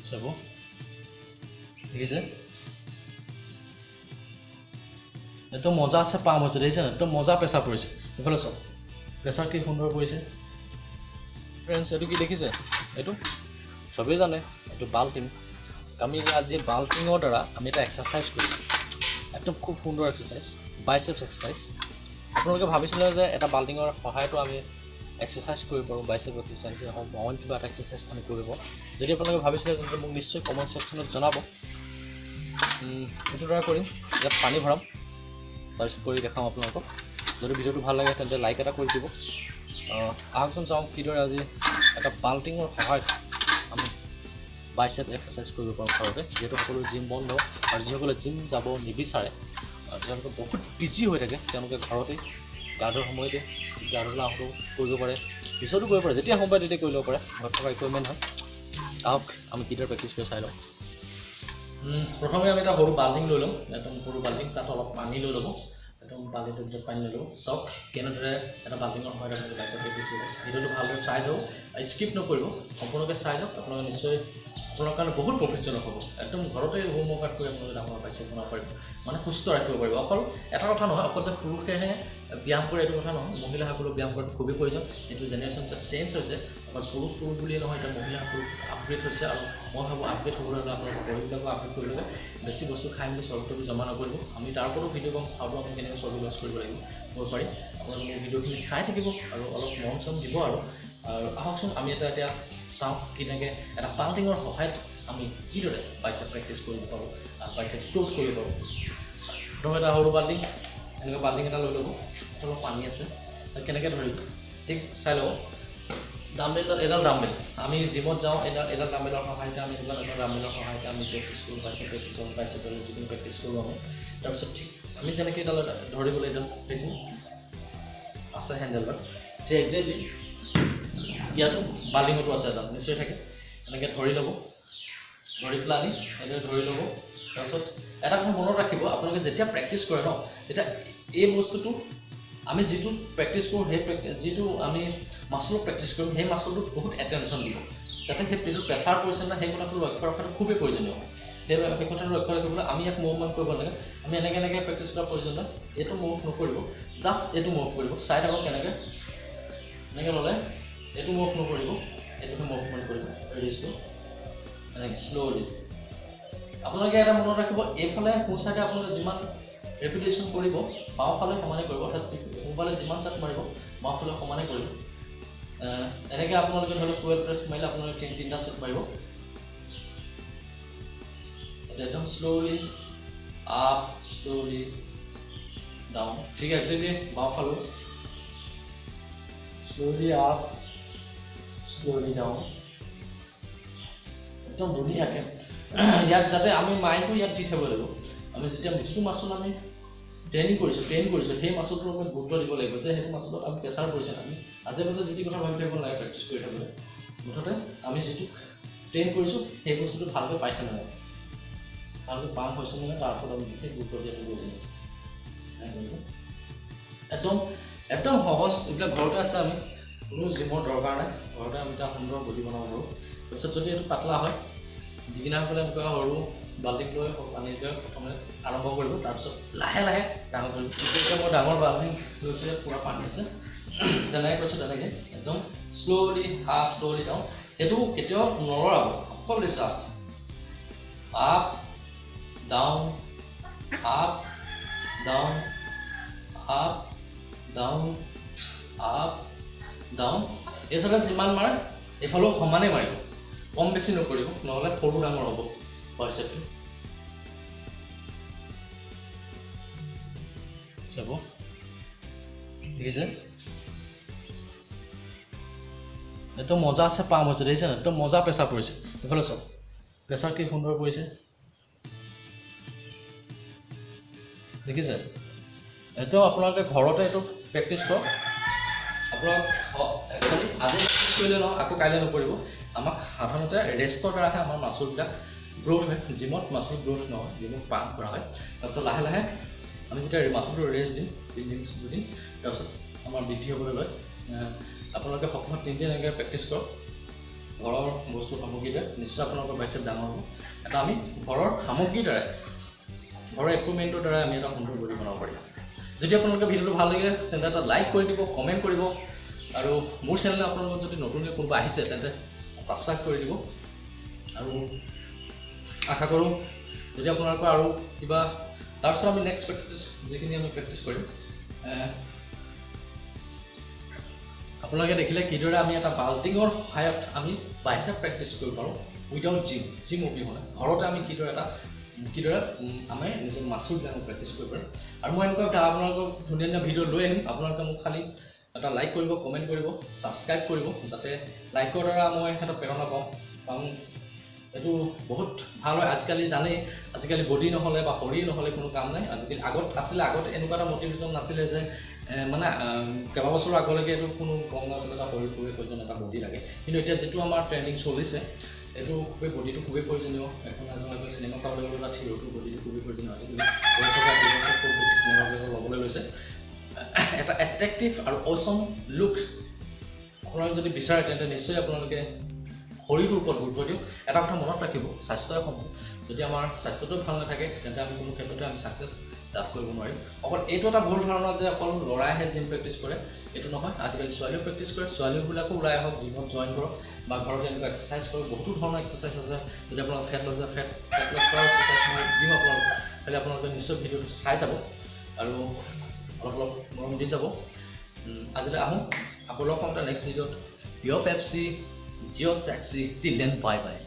চাব, দেখিছে একদম মজা আছে, পাম হৈছে, দেখিছে একদম মজা প্ৰেছাৰ পৰিছে। এইফালে চাওক প্ৰেছাৰ কি সুন্দৰ পৰিছে। ফ্ৰেণ্ডছ, এইটো কি দেখিছে? এইটো চবেই জানে, এইটো বাল্টিং। আমি আজি বাল্টিঙৰ দ্বাৰা আমি এটা এক্সাৰচাইজ কৰিম, একদম খুব সুন্দৰ এক্সাৰচাইজ, বাইচেপছ এক্সাৰচাইজ। আপোনালোকে ভাবিছিলে যে এটা বাল্টিঙৰ সহায়তো আমি এক্সাৰচাইজ কৰিব পাৰোঁ, বাইচেপ এক্সাৰচাইজে হওক বা অইন কিবা এটা এক্সাৰচাইজ আমি কৰিব পাৰোঁ। যদি আপোনালোকে ভাবিছিলে তেন্তে মোক নিশ্চয় কমেণ্ট ছেকশ্যনত জনাব। এইটোৰ দ্বাৰা কৰিম, ইয়াত পানী ভৰাম, তাৰপিছত কৰি দেখাম আপোনালোকক। যদি ভিডিঅ'টো ভাল লাগে তেন্তে লাইক এটা কৰি দিব। আহকচোন চাওঁ কিদৰে আজি এটা বাল্টিঙৰ সহায়ত আমি বাইচেপ এক্সাৰচাইজ কৰিব পাৰোঁ ঘৰতে। যিহেতু সকলো জিম বন্ধ আৰু যিসকলে জিম যাব নিবিচাৰে, তেওঁলোকে বহুত বিজি হৈ থাকে, তেওঁলোকে ঘৰতেই গা ধোৱাৰ সময়তে গা ধুবলৈ আহোঁতেও কৰিব পাৰে, পিছতো কৰিব পাৰে, যেতিয়া সময় পায় তেতিয়া কৰি ল'ব পাৰে, ঘৰত থকা ইকুইপমেণ্ট হয়। আহক আমি কিদৰে প্ৰেক্টিছ কৰি চাই লওঁ। প্ৰথমে আমি এটা সৰু বাল্টিং লৈ ল'ম, একদম সৰু বাল্টিং, তাত অলপ পানী লৈ ল'ব, একদম বাল্টিংটোৰ ভিতৰত পানী লৈ ল'ব। চাওক কেনেদৰে এটা বাল্টিঙৰ সহায়ত আপোনালোকে বাইচেপ প্ৰেক্টিছ কৰিব। ভিডিঅ'টো ভালদৰে চাই যাওক, স্কিপ নকৰিব, সম্পূৰ্ণকৈ চাই যাওক। আপোনালোকে নিশ্চয় আপোনাৰ কাৰণে বহুত প্ৰফিটজনক হ'ব। একদম ঘৰতে হোম ৱৰ্কআউট কৰি আপোনালোকে ডাঙৰ বাইচেপ বনাব পাৰিব, মানে সুস্থ ৰাখিব পাৰিব। অকল এটা কথা নহয়, অকল যে পুৰুষেহে ব্যায়াম কৰে এইটো কথা নহয়, মহিলাসকলেও ব্যায়াম কৰাটো খুবেই প্ৰয়োজন। এইটো জেনেৰেশ্যন যে চেঞ্জ হৈছে, অকল পুৰুষ পুৰুষ বুলিয়ে নহয়, এতিয়া মহিলাসকল আপগ্ৰেড হৈছে। আৰু মই ভাবোঁ আপগ্ৰেড হ'বলৈ হ'লে আপোনালোকৰ বডিবিলাকো আপগ্ৰেড কৰিব লাগে। বেছি বস্তু খাই মেলি চৰ্বিটো জমা নকৰিব। আমি তাৰ ওপৰতো ভিডিঅ' কম, আৰু আমি কেনেকৈ চৰ্বি লছ কৰিব লাগিব ক'ব পাৰিম। আপোনালোকে মোৰ ভিডিঅ'খিনি চাই থাকিব আৰু অলপ মৰম চৰম দিব। আৰু আহকচোন আমি এটা এতিয়া চাওঁ কেনেকৈ এটা বাল্টিঙৰ সহায়ত আমি কিদৰে বাইচেপ প্ৰেক্টিছ কৰিব পাৰোঁ, বাইচেপ গ্ৰ'থ কৰিব পাৰোঁ। প্ৰথমে এটা সৰু বাল্টিং, এনেকুৱা বাল্টিং এটা লৈ ল'ব, অলপ পানী আছে, কেনেকৈ ধৰিব ঠিক চাই ল'ব। ডাম্বেল, এডাল ডাম্বেল, আমি জিমত যাওঁ, এডাল ডাম্বেলৰ সহায়তে আমি এনেকুৱা এডাল ডাম্বেলৰ সহায়তে আমি প্ৰেক্টিছ কৰোঁ, বাইচেপ প্ৰেক্টিছ কৰোঁ, বাইচেপ যিকোনো প্ৰেক্টিছ কৰোঁ আমি। তাৰপিছত ঠিক আমি যেনেকৈ এডাল ধৰিবলৈ এডাল দেখিছে আছে হেণ্ডেলডাল, ঠিক একজেক্টলি ইয়াতো বাল্টিঙতো আছে এডাল, নিশ্চয় থাকে। এনেকৈ ধৰি ল'ব, ধৰি পেলাই আনি এনেকৈ ধৰি ল'ব। তাৰপিছত এটা কথা মনত ৰাখিব, আপোনালোকে যেতিয়া প্ৰেক্টিছ কৰে ন, তেতিয়া এই বস্তুটো আমি যিটো প্ৰেক্টিছ কৰোঁ, সেই যিটো আমি মাচলত প্ৰেক্টিছ কৰিম, সেই মাচলটোত বহুত এটেনশ্যন দিব, যাতে সেই যিটো প্ৰেছাৰ পৰিছে না সেই কথাটো লক্ষ্য ৰখাটো খুবেই প্ৰয়োজনীয়। সেই কথাটো লক্ষ্য ৰাখিবলৈ আমি ইয়াক মুভমেণ্ট কৰিব নালাগে, আমি এনেকৈ এনেকৈ প্ৰেক্টিছ কৰাৰ প্ৰয়োজন নাই। এইটো মুভ নকৰিব, জাষ্ট এইটো মুভ কৰিব। চাই থাকক কেনেকৈ, এনেকৈ ল'লে এইটো মুভ নকৰিব, এইটোহে মুভমেণ্ট কৰিব, ৰিলিজটো এনেকৈ শ্ল'লি। আপোনালোকে এটা মনত ৰাখিব, এইফালে সোঁ চাইডে আপোনালোকে যিমান ৰেপিটেশ্যন কৰিব, বাওঁফালে সমানে কৰিব, অৰ্থাৎ সোঁফালে যিমান চাট মাৰিব বাওঁফালে সমানে কৰিব। এনেকৈ আপোনালোকে ধৰি লওক 12 প্ৰেছ মাৰিলে আপোনালোকে তিনিটা ছেট মাৰিব, একদম শ্ল'লি আপ শ্ল'লি ডাউন। ঠিক একজেক্টলি বাওঁফালেও শ্ল'লি আপ শ্ল'লি ডাউন, একদম ধুনীয়াকৈ। ইয়াত যাতে আমি মাইণ্ডটো ইয়াত দি থ'ব লাগিব। আমি যেতিয়া যিটো মাচল আমি ট্ৰেইনিং কৰিছোঁ, ট্ৰেইন কৰিছোঁ, সেই মাচলটোৰ ওপৰত গুৰুত্ব দিব লাগিব যে সেইটো মাচলত আমি প্ৰেছাৰ পৰিছে। আমি আজে বাজে যিটি কথা ভাবি থাকিব নালাগে প্ৰেক্টিছ কৰি থাকিবলৈ। মুঠতে আমি যিটো ট্ৰেইন কৰিছোঁ সেই বস্তুটো ভালকৈ পাইছে নে নাই, ভালকৈ পাম্প হৈছে নে নাই, তাৰ ওপৰত আমি বিশেষ গুৰুত্ব দিয়াটো প্ৰয়োজনীয়। একদম একদম সহজ, এইবিলাক ঘৰতে আছে, আমি কোনো জিমৰ দৰকাৰ নাই, ঘৰতে আমি এটা সুন্দৰ বডি বনাব পাৰোঁ। তাৰপিছত যদি এইটো পাতলা হয়, বিগিনাৰসকলে এনেকুৱা সৰু বাল্টিং লৈ পানী লৈ প্ৰথমে আৰম্ভ কৰিব, তাৰপিছত লাহে লাহে ডাঙৰ কৰিব। এতিয়া মই ডাঙৰ বাল্টিং লৈছোঁ, পূৰা পানী আছে, যেনেকৈ কৈছোঁ তেনেকৈ একদম শ্ল'লি আপ শ্ল'লি ডাউন। সেইটো কেতিয়াও নলৰাব, অকল just up down up down up down up down. এই চাইডে যিমান মাৰে এইফালেও সমানেই মাৰিব, কম বেছি নকৰিব, নহ'লে সৰু ডাঙৰ হ'ব বাইচেপটো। চাব, দেখিছে একদম মজা আছে, পাম হৈছে, দেখিছে একদম মজা প্ৰেছাৰ পৰিছে। এইফালে চাওক প্ৰেছাৰ কি সুন্দৰ পৰিছে, দেখিছে। একদম আপোনালোকে ঘৰতে এইটো প্ৰেক্টিছ কৰক। আপোনাক খালি আজি প্ৰেক্টিছ কৰিলে নহয়, আকৌ কাইলৈ নকৰিব। আমাক সাধাৰণতে ৰেষ্টৰ দ্বাৰাহে আমাৰ মাচলবিলাক গ্ৰ'থ হয়, জিমত মাচল গ্ৰ'থ নহয়, জিমত পাম্প কৰা হয়। তাৰপিছত লাহে লাহে আমি যেতিয়া মাচলটো ৰেষ্ট দিম, তিনিদিন দুদিন, তাৰপিছত আমাৰ বৃদ্ধি হ'বলৈ লয়। আপোনালোকে সপ্তাহত তিনিদিন এনেকৈ প্ৰেক্টিছ কৰক। ঘৰৰ বস্তু সামগ্ৰীৰ দ্বাৰা নিশ্চয় আপোনালোকৰ বাইচেপ ডাঙৰ হ'ব। এটা আমি ঘৰৰ সামগ্ৰীৰ দ্বাৰাই, ঘৰৰ ইকুইপমেণ্টৰ দ্বাৰাই আমি এটা সুন্দৰ বডি বনাব পাৰিম। যদি আপোনালোকে ভিডিঅ'টো ভাল লাগে, তেন্তে এটা লাইক কৰি দিব, কমেণ্ট কৰিব আৰু মোৰ চেনেলত আপোনালোকৰ যদি নতুনকৈ কোনোবা আহিছে, তেন্তে ছাবস্ক্ৰাইব কৰি দিব। আৰু আশা কৰোঁ যদি আপোনালোকৰ আৰু কিবা, তাৰপিছত আমি নেক্সট প্ৰেক্টিছ যিখিনি আমি প্ৰেক্টিছ কৰিম, আপোনালোকে দেখিলে কিদৰে আমি এটা বাল্টিঙৰ সহায়ত আমি বাইচেপ প্ৰেক্টিছ কৰিব পাৰোঁ উইদাউট জিম, জিম অবিহনে ঘৰতে আমি কিদৰে আমি নিজৰ মাচুলবিলাক আমি প্ৰেক্টিছ কৰিব পাৰোঁ। আৰু মই এনেকুৱা আপোনালোকক ধুনীয়া ধুনীয়া ভিডিঅ' লৈ আহিম। আপোনালোকে মোক খালি এটা লাইক কৰিব, কমেণ্ট কৰিব, ছাবস্ক্ৰাইব কৰিব, যাতে লাইকৰ দ্বাৰা মই এটা প্ৰেৰণা পাওঁ, কাৰণ এইটো বহুত ভাল হয়। আজিকালি জানেই, আজিকালি বডি নহ'লে বা শৰীৰ নহ'লে কোনো কাম নাই। আজিকালি আগত আছিলে, আগত এনেকুৱা এটা মটিভেশ্যন নাছিলে যে মানে কেইবাবছৰৰ আগলৈকে এইটো কোনো গম নাছিলে এটা শৰীৰ খুবেই প্ৰয়োজন, এটা বডি লাগে। কিন্তু এতিয়া যিটো আমাৰ ট্ৰেণ্ডিং চলিছে, এইটো খুবেই বডিটো খুবেই প্ৰয়োজনীয়। এখন এজন চিনেমা চাবলৈ গ'লে তাত হিৰোটোৰ বডিটো খুবেই প্ৰয়োজনীয়। আজিকালি হৈ থকা হিৰোটো খুব বেছি চিনেমাবিলাকত ল'বলৈ লৈছে। এটা এট্ৰেক্টিভ আৰু অ'চম লুকছ আপোনালোকে যদি বিচাৰে, তেন্তে নিশ্চয় আপোনালোকে শৰীৰটোৰ ওপৰত গুৰুত্ব দিয়ক। এটা কথা মনত ৰাখিব, স্বাস্থ্যই সম্পদ। যদি আমাৰ স্বাস্থ্যটো ভাল নাথাকে, তেন্তে আমি কোনো ক্ষেত্ৰতে আমি ছাকচেছ লাভ কৰিব নোৱাৰিম। অকল এইটো এটা ভুল ধাৰণা যে অকল ল'ৰাইহে জিম প্ৰেক্টিছ কৰে, এইটো নহয়। আজিকালি ছোৱালীও প্ৰেক্টিছ কৰে। ছোৱালীবিলাকো ওলাই আহক, জিমত জইন কৰক বা ঘৰত এনেকুৱা এক্সাৰচাইজ কৰক। বহুতো ধৰণৰ এক্সাৰচাইজ আছে। যদি আপোনালোক ফেট লছ, ফেট লছ কৰা এক্সাৰচাইজ মই দিম আপোনালোক, খালি আপোনালোকে নিশ্চয় ভিডিঅ'টো চাই যাব আৰু অলপ অলপ মৰম দি যাব। আজিলৈ আহোঁ, আকৌ লগ পাম এটা নেক্সট ভিডিঅ'ত। পিঅ' এফ চি জিঅ' sexy, till then bye bye.